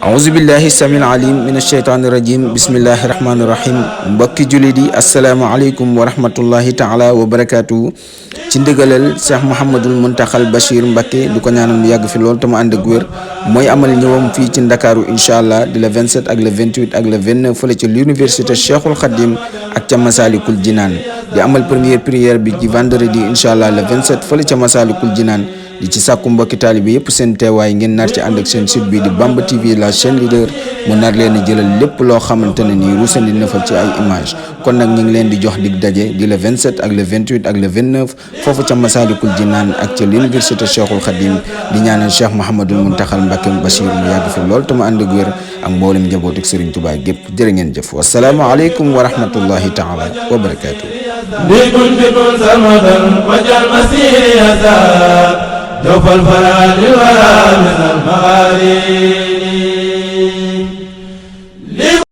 auzu billahi samil alim min asheytaani rajim bismillahi rahmaani rahim mbokki jullit yi asalaamaaleykum wa rahmatullahi taala wa barakaatu. ci ndigalal Cheikh Mouhamadul Muntaxal Bachir Mbacké di ko ñaanal mu yàgg fi lool te mu ànd ak wér mooy amal ñëwam fii ci Ndakaaru incha allah di le 27 ak le 28 ak le 29 fële ca l'université Cheikhul Khadim ak ca Masalikul Jinaan di amal première prière bi ci vendredi incha allah le 27 fële ca Masalikul Jinaan di ci sàkku mbokki taalibe yëpp seen teewaay ngeen nar ci ànd ak seen site bi di Bamba TV la chaîne leader mu nar leen a jëlal lépp loo xamante ne nii ruusandi na fa ci ay image kon nag ñu ngi leen di jox dig daje di le 27 ak le 28 ak le 29 foofu ca Masalikul Jinaan ak ca l'université Cheikhul Khadim di ñaanal Cheikh Mouhamadul Muntaxal Mbacké Bachir mu yàgg fi lool te mu ànd ak wér ak mboolem njaboot ak Serigne Touba gépp jërë ngeen jëf wasalaamaaleykum wa rahmatullahi taala wa barakaatu. جوف الفراد الورى من المغارب